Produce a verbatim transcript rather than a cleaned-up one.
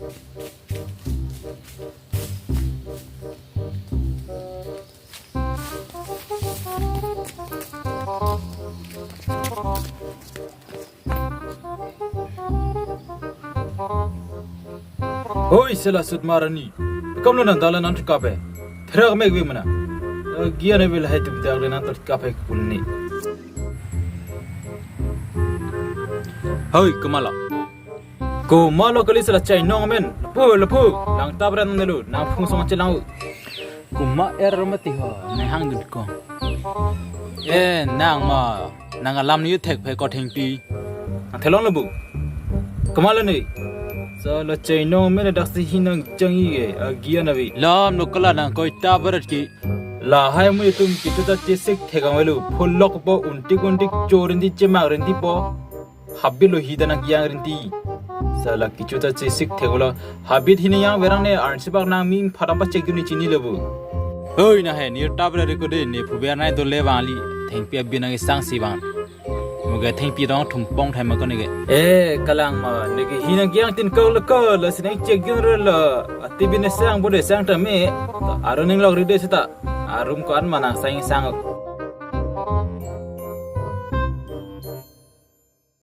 Hoi, sela sut marani. Kam lo nang dalan nang kape. Therak mek ve mana. Agia ne vil hai tum dak le nang tot kape kulni. Hoi, komatlo? Komatlo kali sela chainong amen. Lapu, lapu. Nang tabran nang delu. Nang phung song chelang. Komat er mati ho, nang hangdun ko. Eh, nang ma, nang alam ni thek phe ko Thengpi. Nang thelong lo bu. Komatlo ne. Sela chainong amen daksi hi nang jang-i ke, agia na vi. Lam lo kala nang koi ta barat ki. Lahai mu itum kitu ta chesik thek ang velu. Pholok po untik untik chorinti chemak rinti po. Habit lo hi ta nang yang rinti. Sela kichu ta chesik thek lo. Habit hi ne yang verang ne arnsi bak nang ming phadam pa chek dun ni chini lo bu. Hoi na he, ni tabra re ko de, ne phuber nai do le vangli. Thengpi abin nang isang si vang. Muge Thengpi dong thumpong thai ma ko ne ke. Eh, kalang ma, ne ke hi nang yang tin ko lo ko, lo si nang chek dun re lo. Ati bin ne sang bo de sang ta me. Aro ning lok ri de seta. Arum ko an ma nang sang sang.